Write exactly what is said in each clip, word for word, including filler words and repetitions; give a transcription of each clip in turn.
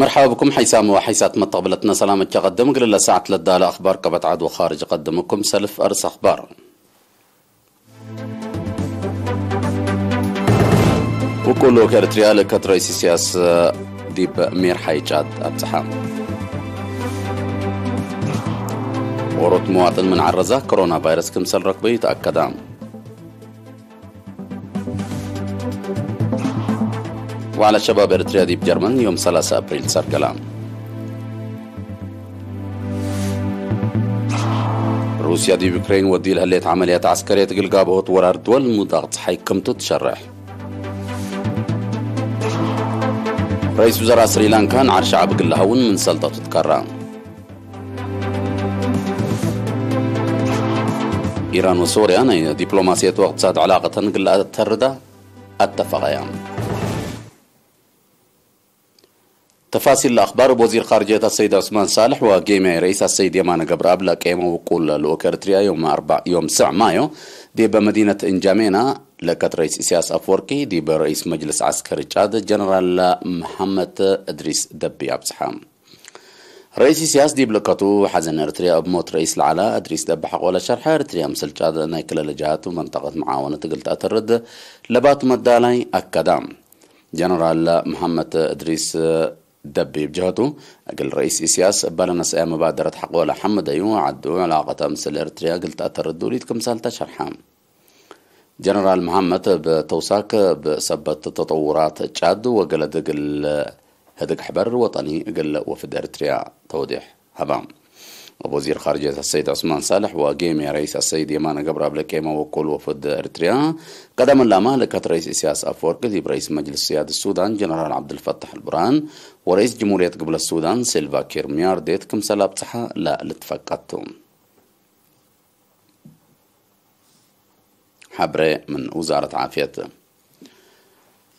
መርሐባ ብኩም ሐይሳም ወሐይሳት መተቅብለትነ ሰላም እቸ ቀድም እግል ለሰዓት ለዳለ አኽባር ቀበት ዐድ ወኻርጅ ቀድምኩም ሰልፍ አርስ አኽባር። ውቁል ልኡክ ኤርትርያ ልእከት ረኢስ ኢሳያስ ዲብ ሜርሓይ ጫድ አብጽሐ። ኦሮት መዋጥን ምን ዐረዛ ኮሮና ቫይረስ ክምሰል ረክበዩ ተአከዳ። ወዐለ ሸባብ ኤርትርያ ዲብ ጀርመን ዮም ሰላሳ አፕሪል ሰርገላ። ሩስያ ዲብ ዩክሬን ወዲል ህሌት ዐመልያት ዐስከርየት እግል ጋብሆት ወራር ድወል ሙዳቅ ጸሓይ ክምቱ ትሸርሕ። ረኢስ ውዘራእ ስሪላንካ ነዓር ሸዐብ እግል ለሀውን ምን ሰልጠቱ ትከራ። ኢራን ወሶርያ ናይ ዲፕሎማስየት ወእቅትሳድ ዕላቀተን እግል ለአተርዳ አተፈቀያ። ተፋሲል ለአኽባር፣ እብ ወዚር ኻርጅየት አሰይድ ዑስማን ሳልሕ ወጌምያይ ረኢስ አሰይድ የማነ ገብረአብ ለቄመው ውቁል ልኡክ ኤርትርያ ዮም አርበዕ፣ ዮም ስዕ ማዮ ዲብ መዲነት እንጃሜና ለእከት ረኢስ ኢሳያስ አፈወርቂ ዲብ ረኢስ መጅልስ ዐስከሪ ጫድ ጀነራል መሐመድ እድሪስ ደቢ አብጽሐ። ረኢስ ኢሳያስ ዲብ ልእከቱ ሐዘን ኤርትርያ እብ ሞት ረኢስ ለዐለ እድሪስ ደቢ ሐቆለ ሸርሐ፣ ኤርትርያ ምስል ጫድ ናይ ክለ ለጀሃቱ መንጠቀት መዓወነት እግል ተአተርድ ለባቱ መዳላይ አከዳ። ጀነራል መሐመድ እድሪስ ደቢ እብ ጀሀቱ፣ እግል ረኢስ ኢሳያስ እበ ለነስአየ መባደረት ሐቆለ ሐምደዩ፣ ዐዱ ዕላቀተ ምስል ኤርትርያ እግል ተአተርድ ዱሊት ክምሰል ተ ሸርሐ። ጀነራል መሐመድ እብ ተውሳክ፣ እብ ሰበት ተጠውራት ጫድ ወገለድ እግል ህድግ ሕበር ወጠኒ እግል ወፍድ ኤርትርያ ተውዴሕ ሀበ። እብ ወዚር ኻርጅየት አሰይድ ዑስማን ሳልሕ ወጌምያይ ረኢስ አሰይድ የማነ ገብረአብ ለቄመ ውቁል ወፍድ ኤርትርያ፣ ቀደም እላመ ልእከት ረኢስ ኢሳያስ አፈወርቂ ዲብ ረኢስ መጅልስ ስያድ ሱዳን ጀነራል ዐብዱልፈታሕ አልቡርሃን ወረኢስ ጅምሁርየት ግብለት ሱዳን ሲልቫ ኪር ሚያርዴት ክምሰል አብጽሐ ለልትፈቀድ ቱ። ሐብሬ ምን ውዛረት ዓፍየት።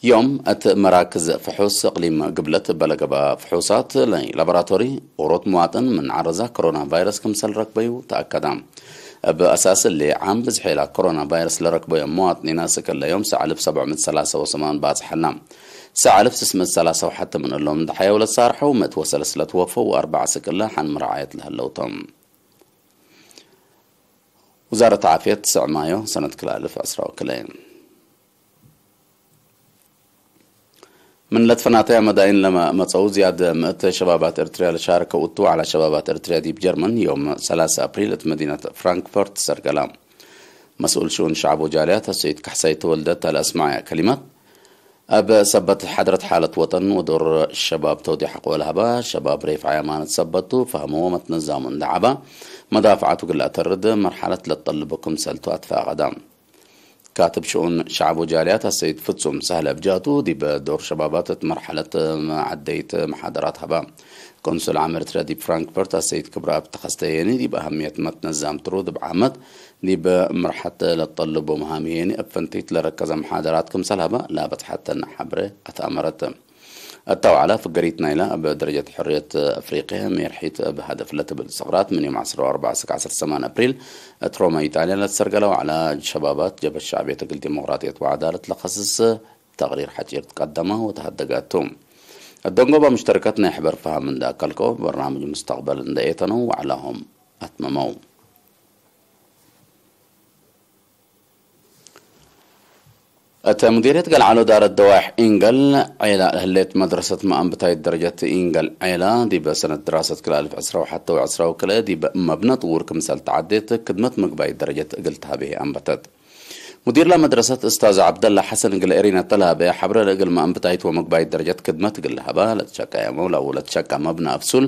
ዮም እት መራክዝ ፍሑስ እቅሊም ግብለት እበ ለገብአ ፍሑሳት ናይ ላቦራቶሪ ኦሮት መዋጥን ምን ዐረዛ ኮሮና ቫይረስ ክምሰል ረክበዩ ተአከዳ። እብ አሳስ እሊ ዓም ብዝሕ ኢላ ኮሮና ቫይረስ ለረክበዮም መዋጥኒን አስክ እለ ዮም ሰዕ አልፍ ሰብዕ ምእት ሰላሳ ወሰማን ባጽሐና። ሰዕ አልፍ ስስ ምእት ሰላሳ ወሐተ ምን እሎም ደሐየው ለትሳርሐው ምእት ወሰለስ ለትወፈው ወአርበዕ አስክ እለ ሐን መራዓየት ለህለው ቶም። ውዛረት ዓፍየት፣ ስዕ ማዮ ሰነት ክልኤ አልፍ ዕስራ ወክልኤ። ምን ለትፈናተየ መዳይን ለመ መጸው ዝያድ ምእት ሸባባት ኤርትርያ ለሻርከው እቱ፣ ወዐለ ሸባባት ኤርትርያ ዲብ ጀርመን ዮም ሰላሳ አፕሪል እት መዲነት ፍራንክፈርት ሰርገላ። መስኡል ሽኡን ሸዕብ ወጃልያት አሰይድ ካሕሳይ ተወልደ እተ ለአስመዐየ ከሊማት፣ እብ ሰበት ሐድረት ሓለት ወጠን ወዶር ሸባብ ተውዴሕ አቅወል ሀበ፣ ሸባብ ሬፍዐ የማነት ሰበት ቱ፣ ፈህሙ ወመትነዛሙ እንዴ ዐበ፣ መዳፍዐቱ እግል ለአተርድ መርሐለት ለትጠልቡ ክምሰል ቱ አትፋቀደ። ካትብ ሽኡን ሸዕብ ወጃልያት አሰይድ ፍጹም ሳህለ እብ ጀህቱ፣ ዲብ ዶር ሸባባት እት መርሐለት መዐደይት መሓደራት ሀበ። ቆንሱል ዓም ኤርትርያ ዲብ ፍራንክፈርት አሰይድ ክብረአብ ተኸስተ የኒ፣ ዲብ አሀምየት መትነዛም ትሩድ እብ ዓመት፣ ዲብ ምርሐት ለትጠልቡ መሃም ህዬኒ እብ ፍንቲት ለረከዘ መሓደራት ክምሰል ሀበ ላበት ሐተነ ሐብሬ አትአመረት። እተ ወዐለ ፍገሪት ናይለ እብ ደረጀት ሕርየት አፍሪቅየ ሜርሒት እብ ሀደፍ ለትብል ሰቅራት ምን ዮም ዐስር ወአርበዕ እስክ ዐስር ሰማን አፕሪል እት ሮማ ኢጣልያ ለትሰርገለ ወዐለ ሸባባት ጀብሀት ሸዕብየት እግል ዲሞቅራጥየት ወዐዳለት ለከስስ ተቅሪር ሐጪር ትቀደመ ወተሀደገ ቱ። እት ደንጎበ ሙሽተርከት ናይ ሕበር ፈሀም እንደ አከልከው በርናምጅ ሙስተቅበል እንደ ኤተነው ወዐላሆም አትመመው። እተ ሙዲርየት ገልዓሎ ዳረት ደዋይሕ ኢንገል ዔላ ለህሌት መድረሰት መአንብታይት ደረጀት ኢንገል ዔላ፣ ዲበ ሰነት ድራሰት ክልኤ አልፍ ዕስራ ወሐተ ወዕስራ ወክልኤ ዲበ መብነ ጥዉር ክምሰል ተዐዴት፣ ክድመት ምግባይት ደረጀት እግል ተሀቤ አንበተት። ሙዲርለ መድረሰት እስታዝ ዐብደላ ሐሰን እግል ኤሪና ተልሀበ ሐብረ ለእግል መአንብታይት ወምግባይት ደረጀት ክድመት እግል ለሀባ ለትሸቀየመው ለአው ለትሸቀ መብነ አፍሱል፣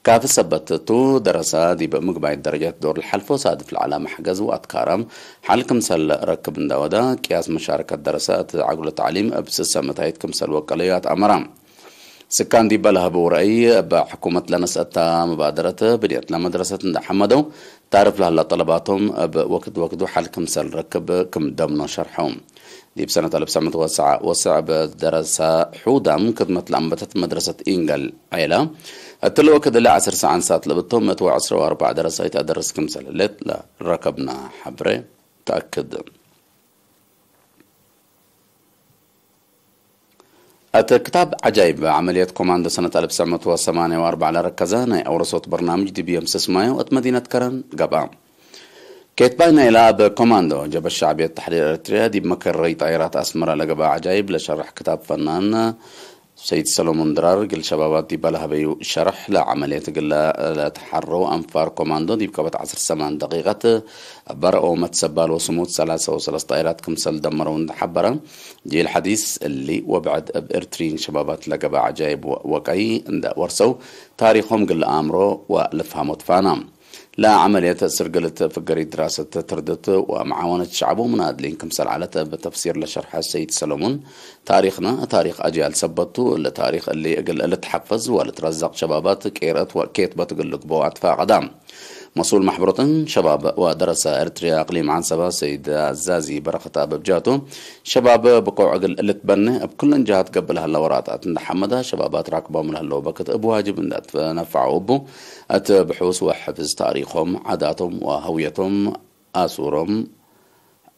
ካፊ ሰበት ቱ፣ ደረሰ ዲብ ምግባይት ደረጀት ዶር ለሐልፎ ሳድፍ ለዐለ መሕገዝ ወአትካረም ሐል ክምሰል ረክብ እንደ ወደ፣ ቅያስ መሻረከት ደረሰ እት ዐግሎ ተዕሊም እብ ስሰ መታይት ክምሰል ወቀለዩ አትአመረ። ስካን ዲበ ለሀበው ረአይ፣ እብ ሕኩመት ለነስአተ መባደረት ብንየት ለመድረሰት እንደ ሐመደው፣ ታርፍ ለሀለ ጠለባቶም እብ ወክድ ወክዱ ሐል ክምሰል ረክብ ክም ደምኖ ሸርሐው። ዲብ ሰነት አልፍ ሰመት ወሰዓ ወሰዕ እብ ደረሰ ሑዳም ክድመት ለአንበተት መድረሰት ኢንገል ዔላ፣ እትሊ ወክድ እሊ ዐስር ሰዓት አንሳት ለብቶም፣ ምእት ወዐስር ወአርበዕ ደረሳይት አደርስ ክምሰል ህሌት ለረከብነ ሐብሬ ተአክድ። እት ክታብ ዐጃይብ ዐመልየት ኮማንዶ ሰነት አልፍ ትስዕ ምእት ወሰማንያ ወአርበዕ ለረከዘ ናይ አውረሶት በርናምጅ ዲብ የም ስስማዮ እት መዲነት ከረን ገብአ። ኬትባይ ናይላ እብ ኮማንዶ ጀብሀት ሸዕብየት ተሕሪር ኤረትርያ ዲብ መከረይ ጣይራት አስመረ ለገብአ ዐጃይብ ለሸርሕ ክታብ ፈናን ሰይድ ሰሎሞን ድራር እግል ሸባባት ዲበ ለሀበዩ ሸርሕ፣ ለዐመልየት እግል ለተሐረው አንፋር ኮማንዶ ዲብ ቀበት ዐስር ሰማን ደቂቀት በርአው መትሰባል ወስሙት ሰላሰ ወሰለስ ጣይራት ክምሰል ደመረው እንደ ሐበረ፣ ጂል ሐዲስ እሊ ወብዕድ እብ ኤርትሪን ሸባባት ለገብአ ዐጃይብ ወቀይ እንደ ወርሰው፣ ታሪኮም እግል ለአምሮ ወልፍሀሞ ትፋና። ለዐመልየት ስርግልት ፍገሪት ድራሰት ትርድት ወመዓወነት ሸዕቡ ምናድሊን ክምሰል ዐለት እብ ተፍሲር ለሸርሐ ሰይድ ሰለሙን፣ ታሪክነ ታሪክ አጅያል ሰበት ቱ፣ እሊ ታሪክ እሊ እግል ልትሐፈዝ ወልትረዘቅ ሸባባት ቄርአት ወኬትበት እግል ልግበኦ አትፋቀዳ። መስኡል መሕበሮትን ሸባብ ወደረሰ ኤርትርያ አቅሊም ዐንሰበ ሰይድ አዛዚ በረከት አበብጃቱ፣ ሸባብ ብቆዕ እግል ልትበኔ እብ ኩለን ጀሃት ገብእ ለሀለ ወራጣት እንደ ሐመዳ፣ ሸባባት ራክቦም ለህለው በክት እብ ዋጅብ እንደ ትነፈዐው እቡ፣ እት ብሑስ ወሕፍዝ ታሪኮም፣ ዓዳቶም ወሀውየቶም፣ አሱሮም፣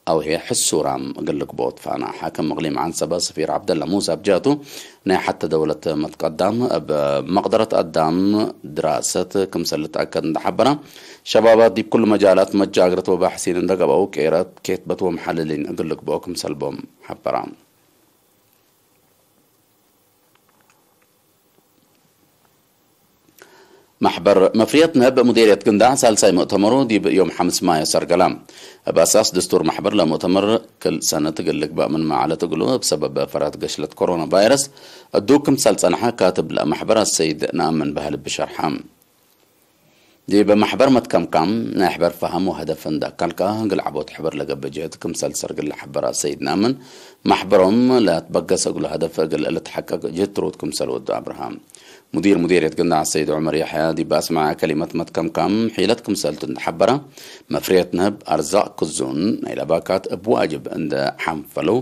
አውሄ ሕሱራም እግል ልግበኦ ትፋና። ሓክም እቅሊም ዐንሰበ ሰፊር ዐብደላ ሙሳ ብጃቱ፣ ናይ ሐቲ ደውለት መትቀዳም እብ መቅደረት አዳም ድራሰት ክምሰል ልትአከድ እንደ ሐበረ፣ ሸባባት ዲብ ኩሉ መጃላት መጃግረት ወባሕሲን እንደ ገብአው፣ ቄረት፣ ኬትበት ወመሐልሊን እግል ልግበኦ ክምሰል ቦም ሐበረ። መሕበር መፍርየት ነህብ ሙዴርየት ግንዳዕ ሳልሳይ ሙእተመሩ ዲብ ዮም ሐምስ ማዮ ሰርገላ። እብ አሳስ ድስቱር መሕበር ለሙእተመር ክል ሰነት እግል ልግበእ ምንመ ዐለት እግሉ፣ እብ ሰበብ ፈራት ገሽለት ኮሮና ቫይረስ እዱ ክምሰል ጸንሐ ካትብ ለመሕበር አሰይድ ነአምን በህል እብ ሸርሐ። ዲብ መሕበር መትከምካም ናይ ሕበር ፈሀም ወሀደፍ እንደ አካልካ እግል ዐቦት ሕበር ለገብእ ጅህድ ክምሰል ሰርግል ለሐበረ ሰይድ ነአምን፣ መሕበሮም ለትበገሰ እግሉ ሀደፍ እግል ልትሐቀቅ ጅህድ ትሩድ ክምሰል ወዱ አብርሃም። ሙዲር ሙዴርየት ግንዳዕ ሰይድ ዑመር የሕያ ዲብ አስመዐ ከሊመት መትከምካም ሒለት ክምሰልቱ እንደ ሐበረ፣ መፍርየት ነህብ አርዛቅ ክዙን ናይ ለባካት እብ ዋጅብ እንደ ሐንፈለው፣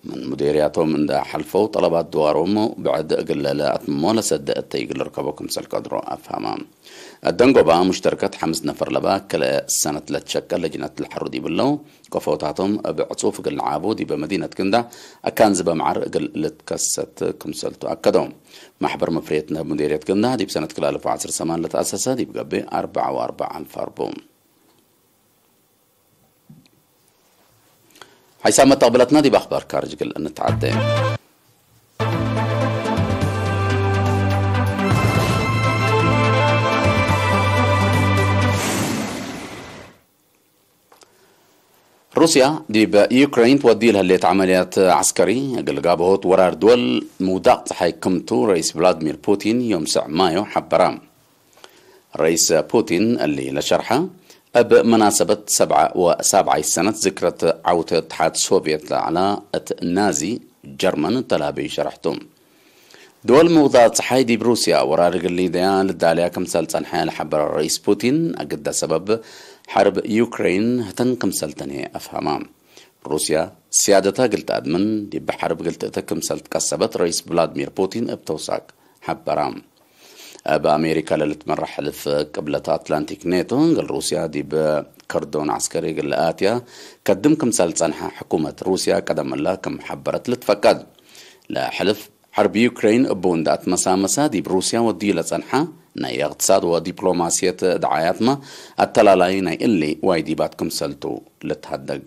ምን ሙዴርያቶም እንደ ሐልፈው ጠለባት ድዋሮም ብዕድ እግል ለአትምሞ ለሰደ እተይ እግል ልርከቦ ክምሰል ቀድሮ አፍሀመ። አደንጎባ ሙሽተርከት ሐምስ ነፈር ለባ ክልኤ ሰነት ለትሸቀል ለጅነት ለሐሩ ዲብለው፣ ቀፎታቶም እብ ዕጹፍ እግል ለዓቡ ዲበ መዲነት ግንዳዕ አካን ዝበ መዓር እግል ልትከሰት ክምሰልቱ አከደው። መሕበር መፍርየት ነህብ ሙዴርየት ግንዳዕ ዲብ ሰነት ክልኤ አልፍ ወዐስር ሰማን ለተአሰሰ ዲብ ገብእ አርበዕ ወአርበዕ አንፋር ቡ። ሓይሳም መተቅብለትና ዲብ አኽባር ካርጅ እግል እንተዓዴ። ሩስያ ዲብ ዩክሬን ትወዲ ለህሌት ዐመልያት ዐስከሪ እግል ጋብሆት ወራር ድወል ምውዳቅ ጸሓይ ክምቱ ረኢስ ቭላድሚር ፑቲን ዮም ሰዕ ማዮ ሐበረ። ረኢስ ፑቲን እሊ ለሸርሐ፣ እብ መናሰበት ሰብዐ ወሳብዓይ ሰነት ዝክረት ዐውተ እትሓድ ሶቭየት ለዐላ እት ናዚ ጀርመን እተ ለሀበዩ ሸርሕ ቱ። ድወል ምውዳቅ ጸሓይ ዲብ ሩስያ ወራር እግል ሊደያ ልዳለያ ክምሰል ጸንሐ ለሐበረ ረኢስ ፑቲን፣ አግደ ሰበብ ሐርብ ዩክሬን ህተን ክምሰል ተንሄ አፍሀማ። ሩስያ ስያደተ እግል ተአድምን ዲብ ሐርብ እግል ትእተ ክምሰል ትቀሰበት ረኢስ ቭላድሚር ፑቲን እብ ተውሳክ ሐበራ። እብ አሜሪካ ለልትመራሕ ሕልፍ ቅብለት አትላንቲክ ኔቶ፣ እግል ሩስያ ዲብ ከርዶን ዐስከሪ እግል ለአትያ ከድም ክምሰል ጸንሐ ሕኩመት ሩስያ ቀደም እላ ክም ሐበረት ልትፈቀድ። ለሕልፍ ሐርብ ዩክሬን እቡ እንደ አትመሳመሳ ዲብ ሩስያ ወድዩ ለጸንሐ ናይ እቅትሳድ ወዲፕሎማስየት ደዓያትመ አተላላይ ናይ እሊ ዋይዲባት ክምሰልቱ ልትሀደግ።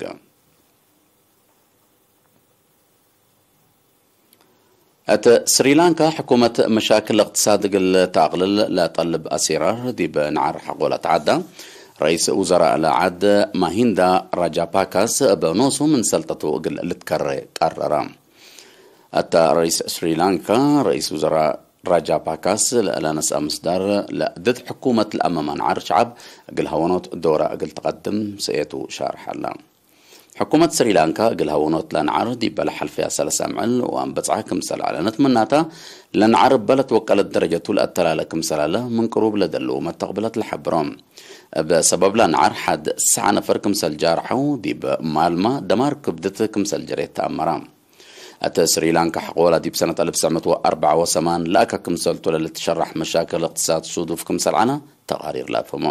እት ስሪላንካ ሕኩመት መሻክል እቅትሳድ እግል ተአቅልል ለጠልብ አሴራር ዲብ ነዓር ሐቆ ለተዐዳ። ረኢስ ውዘራእ ለዐድ ማሂንዳ ራጃፓካስ እብ ኖሱ ምን ሰልጠቱ እግል ልትከሬ ቀረረ። እተ ረኢስ ስሪላንካ ረኢስ ውዘራእ ራጃፓካስ ለእለ ነስአ ምስዳር ለድድ ሕኩመት ለአመመ ነዓር ሸዐብ እግል ሀወኖት ዶረ እግል ትቀድም ሰእየቱ ሻርሐ ዐለ። ሕኩመት ስሪላንካ እግል ሀወኖት ለነዓር ዲበ ለሐልፈያ ሰለስ አምዕል ወአንበጽዐ ክምሰል አዕለነት ምናተ፣ ለነዓር እበ ለትወቀለት ደረጀቱ ለአተላለ ክምሰል ዐለ ምን ቅሩብ ለደልዉ መተቅብለት ለሐብሮ። እብ ሰበብ ለነዓር ሐድ ሰዓ ነፈር ክምሰል ጃርሐው ዲብ ማልማ ደማር ክብድት ክምሰል ጀሬት ተአመረ። እት ስሪላንካ ሐቆላ ዲብ ሰነት አልፍ ትስዕ ምእት ወአርበዓ ወሰማን ለአከ ክምሰልቱ ለልትሸራሕ መሻክል እቅትሳድ ሱዱፍ ክምሰል ዐለ ተቃሪር ለአፍህሞ።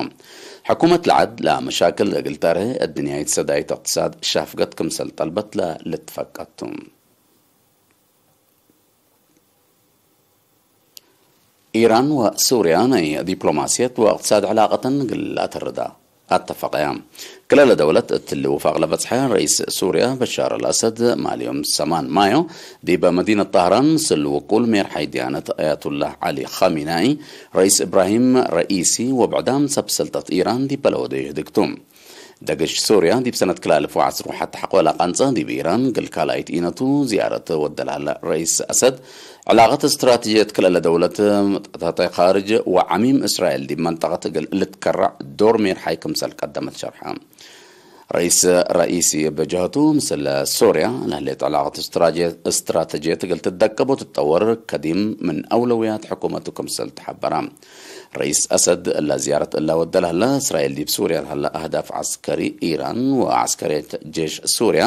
ሕኩመት ለዐድ ለመሻክል እግል ተርህ እድንያይት ሰዳይት እቅትሳድ ሻፍገት ክምሰል ጠልበት ለልትፈቀድ ቱ። ኢራን ወሱርያ ናይ ዲፕሎማስየት ወእቅትሳድ ዕላቀተን እግል ለአተርዳ አተፈቀያ። ክለ ለደውለት እትሊ ውፋቅ ለበጽሐ ረኢስ ሱርያ በሻር አልአሰድ ማል ዮም ሰማን ማዮ ዲበ መዲነት ጣህራን ምስል ውቁል ሜርሓይ ድያነት አያቱላህ ዐሊ ኻሚናኢ፣ ረኢስ እብራሂም ረኢሲ ወብዕዳም ሰብ ሰልጠት ኢራን ዲበ ለወደዩ ህድግቱ። ደገሽ ሱርያ ዲብ ሰነት ክልኤ አልፍ ወዐስር ወሐተ ሐቆ ለአቃንጸ ዲብ ኢራን እግል ካልኣይት ኢነቱ ዝያረት ወደ ለሀለ ረኢስ አሰድ፣ ዕላቀት እስትራትጅየት ክልኤ ለደውለት ምጥዕታተ ካርጅ ወዐሚም እስራኤል ዲብ መንጠቀት እግል ልትከረዕ ዶር ሜርሓይ ክምሰል ቀደመት ሸርሐ። ረኢስ ረኢሲ እብ ጀሀቱ፣ ምስል ሱርያ ለህሌት ዕላቀት እስትራጀ-፣ እስትራተጅየት እግል ትደቀብ ወትጠወር ከዲም ምን አውለውያት ሕኩመቱ ክምሰል ተሐበረ። ረኢስ አሰድ እለ ዝያረት እለ ወደ ለህለ፣ እስራኤል ዲብ ሱርያ ለህለ አህዳፍ ዐስከሪ ኢራን ወዐስከርየት ጄሽ ሱርያ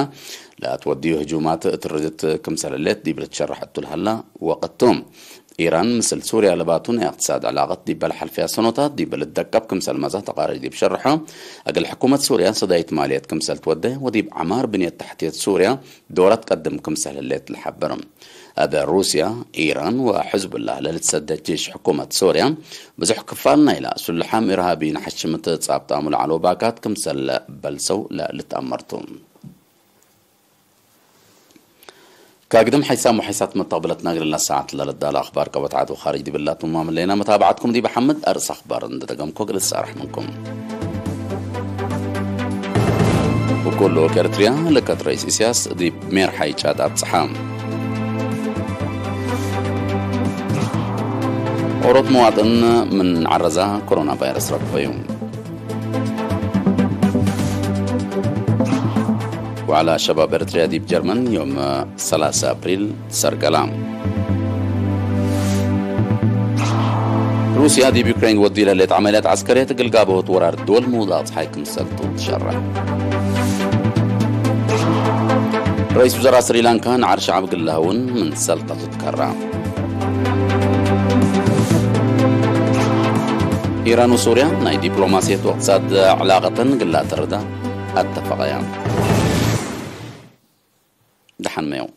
ለአትወድዩ ህጁማት እት ርድት ክምሰል ህሌት ዲብ ልትሸረሕ እቱ ለሀለ ወቅት ቱ። ኢራን ምስል ሱርያ ለባቱ ናይ እቅትሳድ ዕላቀት ዲበ ለሐልፍያ ሰኖታት ዲብ ልትደቀብ ክምሰል መዛ ተቃርጅ ዲብ ሸርሖ፣ እግል ሕኩመት ሱርያ ሰዳይት ማልየት ክምሰል ትወዴ ወዲብ ዐማር ብንየት ተሕትየት ሱርያ ዶራት ቀድም ክምሰል ህሌት ለሐብር። እብ ሩስያ፣ ኢራን ወሕዝቡላህ ለልትሰደድ ጄሽ ሕኩመት ሱርያ፣ ብዙሕ ክፋል ናይላ ሱልሓም ኢርሃቢ ነሐሽምት ጻብጣሙ ለዐለው ባካት ክምሰል በልሰው ለልትአመርቱ። ከግድም ሐይሳም ወሐይሳት መተቅብለትና እግል ለሳዐት ለልዳለ አኽባር ቀበት ዐድ ወኻርጅ ዲብላቱ ማም ህሌና መታብዐትኩም ዲብ ሐምድ አርእስ አኽባር እንዴ ደገምኮ እግል እትሳረሕ ምንኩም። ውቁል ልኡክ ኤርትርያ ልእከት ረኢስ ኢሳያስ ዲብ ሜርሓይ ጫድ አብጽሐ። ኦሮት መዋጥን ምን ዐረዛ ኮሮና ቫይረስ ረክበዩ። ወዐለ ሸባብ ኤርትርያ ዲብ ጀርመን ዮም ሰላሳ አፕሪል ትሰርገላ። ሩስያ ዲብ ዩክሬን ወዲ ለህሌት ዐመልያት ዐስከርየት እግል ጋብሆት ወራር ድወል ምውዳቅ ጸሓይ ክምሰል ቱ ትሸረሕ። ረኢስ ውዘራእ ስሪላንካ ነዓር ሸዐብ እግል ለሀውን ምን ሰልጠቱ ትከራ። ኢራን ወሱርያ ናይ ዲፕሎማስየት ወእቅትሳድ ዕላቀተን እግል ለአተርዳ አተፈቀያ። ደሐን መየው።